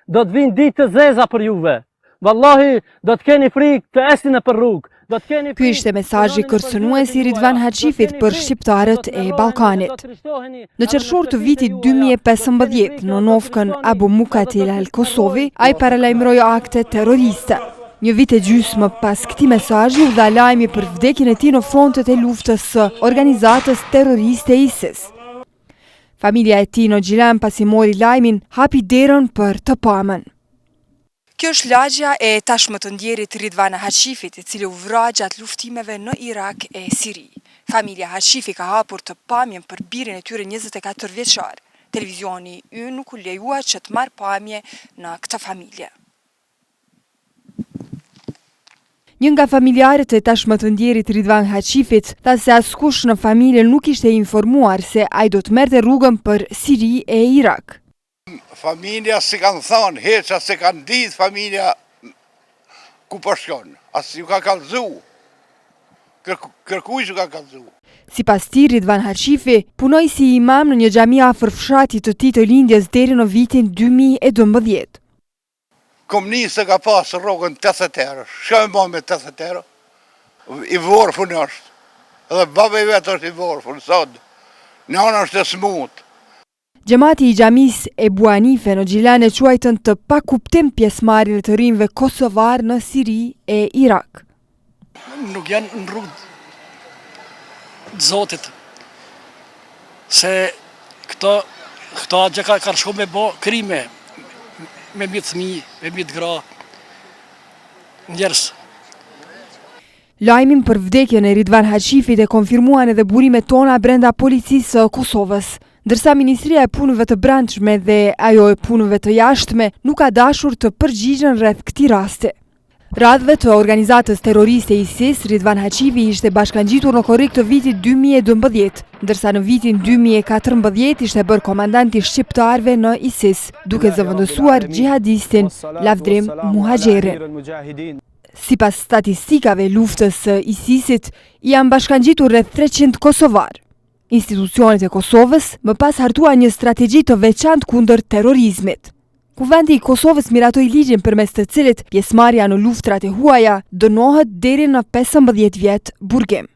Do të vinë ditë të zeza për juve. Vallahi, do të keni frikë të ecni nëpër rrugë. Do të keni Ky ishte mesazhi kërcënues i Ridvan Haqifit për shqiptarët e Ballkanit. Në qershor të vitit 2015, në nofkën Abu Mukatil al-Kosovi, ai paralajmëroi akte terroriste. Një vit e gjysmë pas këtij mesazhi u dha lajmi për vdekjen e tij në frontet e luftës së organizatës terroriste ISIS. Familja e tij në Gjilan pasi mori lajmin, hapi derën për të pamen. Kjo është lagjja e tashmë të ndjerit Ridvan Haqifit, i cili u vra gjatë luftimeve në Irak e Siri. Familja Haqifi ka hapur të pamjen për birin e tyre 24 vjeçar. Televizioni ynë nuk u lejua që të marrë pamje në këtë familje. Një nga familjarët e tashmë të ndjerit Ridvan Haqifit tha se askush në familje nuk ishte informuar se ai do të merrte rrugën për Siri e Irak. Familja s'i kanë thonë, hiç as s'e kanë ditë familja ku po shkon, as ju ka kallzu, kërkuj s'ju ka kallzu. Sipas tij, Ridvan Haqifi punoi si imam në një xhami afër fshatit të tij të lindjes deri në vitin 2012. Kom ni se ka pas rrogën 80 euro. Çka me ba me 80 euro? I vorfun është. Edhe baba i vet është i vorfun, sot. Nana është e smut. Xhemati i xhamisë Ebu Hanife në Gjilan e quajtën të pakuptimtë pjesëmarrjen e të rinjve kosovarë në Siri e Irak. Nuk janë në rrugë të Zotit, se këto, këto atje ka, kanë shku me bo krime, me mytë fmi, me mytë gra, njerëz. Lajmin për vdekjen e Ridvan Haqifit e konfirmuan edhe burimet tona brenda Policisë së Kosovës, ndërsa Ministria e Punëve të Brendshme dhe ajo e Punëve të Jashtme nuk ka dashur të përgjigjen rreth këtij rasti. Radhëve të organizatës terroriste ISIS, Ridvan Haqifi ishte bashkangjitur në korrik të vitit 2012, ndërsa në vitin 2014 ishte bërë komandant i shqiptarëve në ISIS, duke zëvendësuar xhihadistin Lavdrim Muhaxherin. Sipas statistikave luftës së ISIS-it, i janë bashkangjitur rreth 300 kosovarë. Institucionet e Kosovës më pas hartuan një strategji të veçantë kundër terrorizmit. Kuvendi i Kosovës miratoi ligjin përmes të cilit pjesëmarrja në luftrat e huaja dënohet deri në 15 vjet burgim.